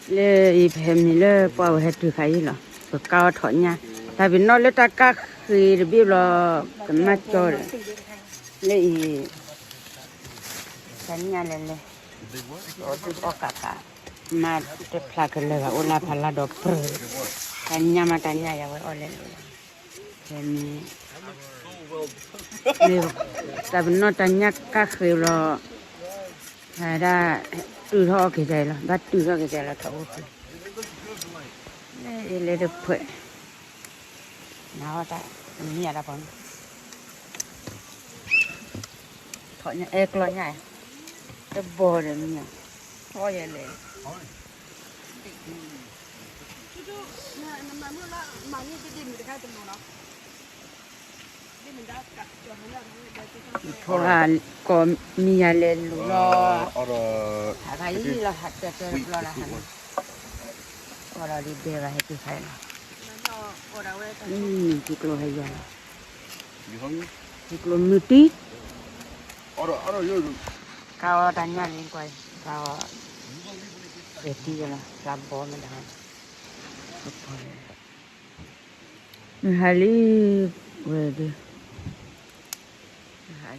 လၢအံၤပဟဲမံၤလၢပှၢ်ဝဲဟဲတုၤခါအံၤလီၤ, ပကၢ်အီၣ်ထီၣ်ညၣ်, တၢ်ပနီၣ်လၢတၢ်ကၢ်ဃ့တဘ့ၣ်ဘျီ, ကမၣ်ကၠီဒီး, လၢအံၤ, တၢ်ညၣ်လဲၤလဲၤ, အီၣ်ဒုးအီၣ်ကးကး, မ့ၢ်တဖျါကလၢၤဘၣ် အိၣ်လၢဖးလၢ်ဒီးပြၢ, တၢ်ညၣ်မးတၢ်ညၣ်ယၤဝဲအီၣ်လဲၤလဲၤလီၤ. မ့ၢ်, တၢ်ပနီၣ်တၢ်ညၣ်ကၢ်ဃ့ဘျီ, ဒၣ်, တုၤထီၣ်အီၣ်က့ၤကလီၤ, ဘၣ်တုၤထီၣ်က့ၤကလီၤထီၣ်အိၣ်ဃ့, လၢအံၤလဲၤတဖှဲး, နတၢ်, မံၤယၤတၢ်ဖီ, ထီၣ်ညၣ်အဲၣ်ကျီညၣ်, တဘီဒီးမံၤ, ထီၣ်ယဲလဲၣ် ထီၣ်ကိးမံၤယၤလဲၤလူၤလီၤ, ဟးခါအံၤလီၤ ဟးတဲာ်တဲာ်တဘျီလီၤဟး, ကီၢ်လီၤဒ်ဒဲးဘၣ်ဟဲတုၤခါအံၤလီၤ, ထံကျိဟဲယၤလီၤ, ထံကျိမုၢ်တံၢ်, ကၢ်အီၣ်တၢ်ညၣ်လံကွၢ်, ကၢ်အီၣ်, ကဲၤတံၢ်လီၤ ဖျါဘီမ့ၢ်ဒၣ်, နဟးလံ, ဝဲဒၣ်, နဟး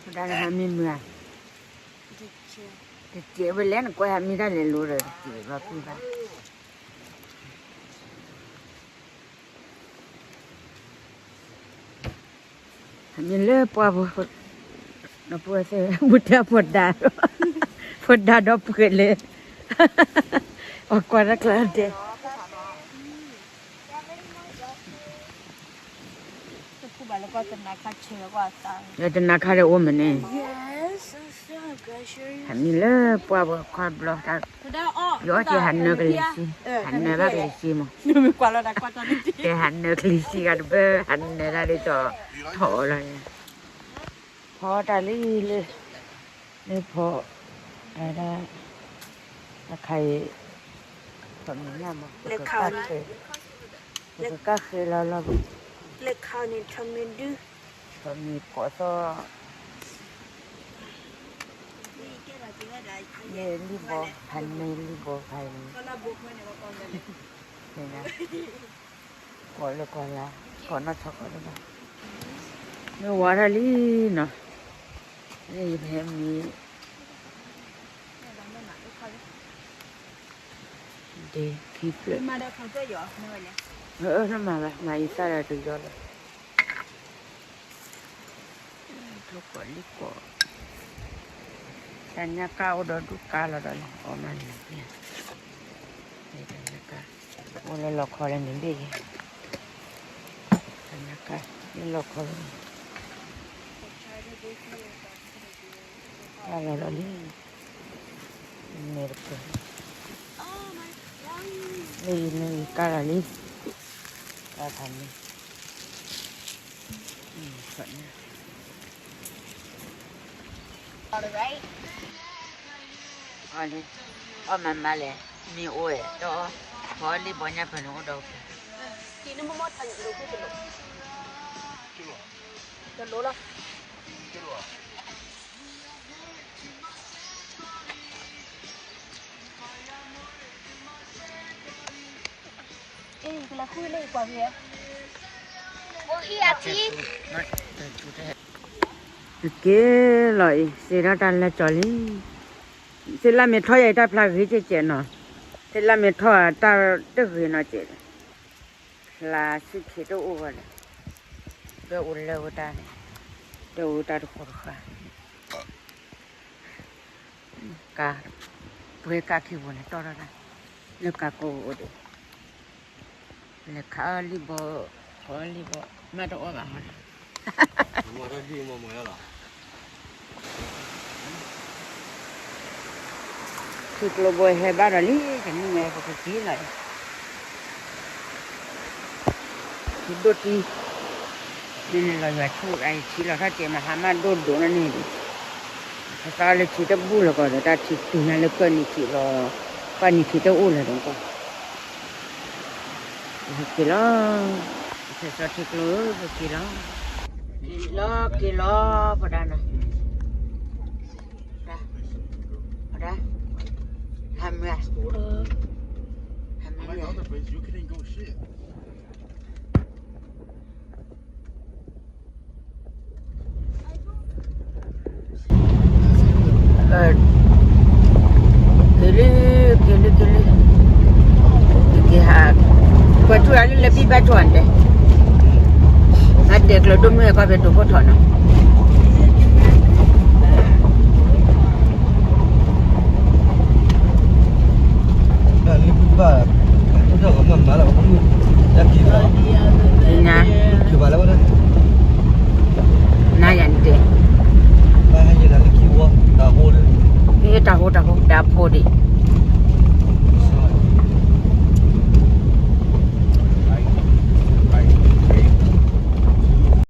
လံ, ဒၣ်နဟးမံမုာ်ဧါ, တစဲးဝဲလဲၣ် နကွၢ်ဟးမံတၢ်လဲၤလိၤဒီး တစဲးဘၣ်ကွံာ်ဘၣ် ဟဲမံလၢပှၢ်ဖိ, နပှၢ်သ့ၣ် မူတဲဖိဒါ, ဖိဒါဒီးပှဲၤလၢ, အကွၢ်တၢ်ကျါဒဲး, တနၤခါဒီးအိၣ်မ့ၢ်န့ၣ်, ဟဲမံလၢပှၢ်ဖိခွါဘျီ, ယအီၣ်က့ၤဟးနၢကလံၤဆံ, ဟးနၢဘၣ်ကလံၤဆံမး, ကဲဟးနၢကလံၤဆံဂၤတဘၢ ဟးနၢတၢ်ဒ်သိး, ထီၣ်အီၤလီၤ, ဖီတၢ်လံလၢ, လၢဖီ, ဝဲဒၣ်, အခါအံၤ, ဖီမံၤညၣ်မး, ပကကၢ်ဃ့လီၤလီၤ, လဲၤခါန့ၣ် ထီမံၤဒု, ထီမံၤကိးသီၣ်, မ့ၢ်လံၣ်ဘီ, ဖးန့ၢ်လံၣ်ဘီဖးန့ၣ်, ကိးလၢကိးလါ, ကိးနီၢ်ဆီကိးလၢဘၣ်, မ့ၢ်ဝါထီၣ်လံနီၤ, မ့ၢ်ယဟဲမံ, ဒ့ခံဖျၢၣ်, နမၤဘၣ် မၤယသၣ်ဒီးတယီလီၤ, ထိၣ်ကိးလံၣ်ကိး, တၢ်ညၣ်ကၢ်အိၣ်ဒီးဒူၣ်ကါလီၤဒီးလီၤ အီၣ်မးန့ၣ်, တၢ်ညၣ်ကၢ်, အိၣ်လၢလီခီလၢန့ၣ်ဘ့ၣ်ယဲ, တၢ်ညၣ်ကၢ်, လၢလီခီလၢန့ၣ်, ကၢ်လီၤဒီးလံ, မ့ၢ်တပှဲၤ, လၢအံၤလၢအံၤကၢ်လီၤလံ, ကၢ်ဖးန့ၣ် အီၣ်မၤမၤလဲၣ်, မ့ၢ်အိၣ်ဝဲ, တအီၣ်, ဖီလံၣ်ဘီညၣ်ဖဲန့ၣ်အိၣ်ဒီး, တလိၣ်လီၤ, က့ၤလီၤအံၤ စ့ထီၣ်တၢ်လၢကၠီလံ, သ့ၣ်လၣ်မ့ၢ်ထီၣ်ယၤအံၤတၢ်ဖျါဂ့ၤကဲးကဲးနီၤ, သ့ၣ်လၣ်မ့ၢ်ထီၣ်တၢ်တဂ့ၤနီၤကဲး, ဖျါဆူၣ်ချ့တအိၣ်ဝဲလၢၤ, ဒီးအိၣ်လၢဝဲတၢ်န့ၣ်, ဒီးအိၣ်တၢ်တဃီတဃာ် ကါ, ပှဲၤကါခံပူၤန့ၣ် တီၢ်ထီၣ်တၢ်, လၢကါကိးအိၣ်ဒီး, လဲၤခးအီၣ်လံၣ်ဘီ, ခးအီၣ်လံၣ်ဘီ, မ့ၢ်တအီၣ်ဘၣ်ဟီဒီး, ထံကျိဘိဟဲဘၣ်ဒီးလံ တနံၣ်ညါပကက့ၤလီၤအံၤ ထံဒိၣ်တံၢ်, မ့ၢ်န့ၣ်လီၤယွၤဆူၣ်အံၤ ထံလီၤထီၣ်ကဲးမဟါမၢ်ဒိၣ်ဒိၣ်နီၢ်န့ၣ်, ပသးလၢထံတဘူၣ်လီၤကီးဒီး တၢ်ထံတုၤညါလၢကၢၢ်နံၤထံးလီၤ, ကၢၢ်နံၤထံးတအိၣ်လၢၤဒီးကီး, ပက့ၤလီၤ, ပက့ၤလီၤ, က့ၤလီၤ, က့ၤလီၤ, ပဒၣ်နၤ, ပဒၣ် Unlike other places, you couldn't go shit. က့ၤလံ က့ၤလံ က့ၤလံ က့ၤဟး ကွဲးထူၣ်အလၢ လၢဘံၣ်ဘၣ်ထီၣ်အံၤတဲ အဒဲးကျၢၤဒိၣ်မုၢ်ဟဲကီၢ်ဖဲဒိးခိၣ်ထီၣ်နီၤ နၤ နယၤန့ၣ်တဲ တၢ်ဟိ တၢ်ဟိ တၢ်ဖိဒံး